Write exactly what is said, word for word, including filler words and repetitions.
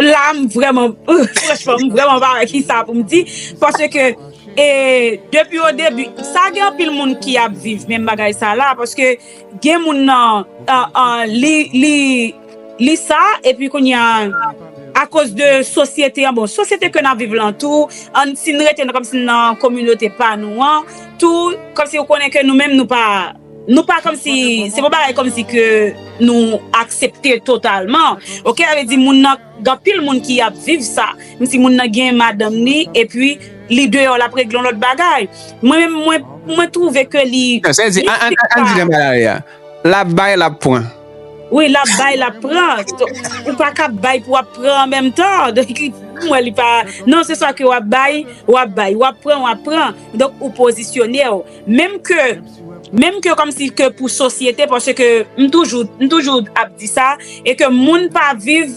la m vrèman franchman m vrèman pa wè ki sa pou m di paske e depi o debi sa gen anpil moun ki ap viv menm bagay sa la paske gen moun nan an, an, li li li sa epi kounye a akoz de sosyete an bon sosyete ke n ap viv lan tou an si n rete nan kòmsi nan kominote pa nou an tou kòmsi ou konnen ke nou menm nou pa nou pa kòmsi se pa bagay kòmsi ke nou aksepte totalman oke sa vle di moun nan gen anpil moun ki ap viv sa menm si moun nan gen madanm li epi li deyò l ap regle yon lòt bagay mwen menm mwen mwen twouve ke li sa vle di an an an di jan bagay la l ap bay l ap pran wi l ap bay l ap pran ou pa ka bay pou w ap pran an menm tan donk mwen li pa non se sa ke w ap bay w ap bay w ap pran w ap pran donk ou pozisyone w menm ke menm ke kòmsi ke pou sosyete paske m toujou m toujou ap di sa e ke moun pa viv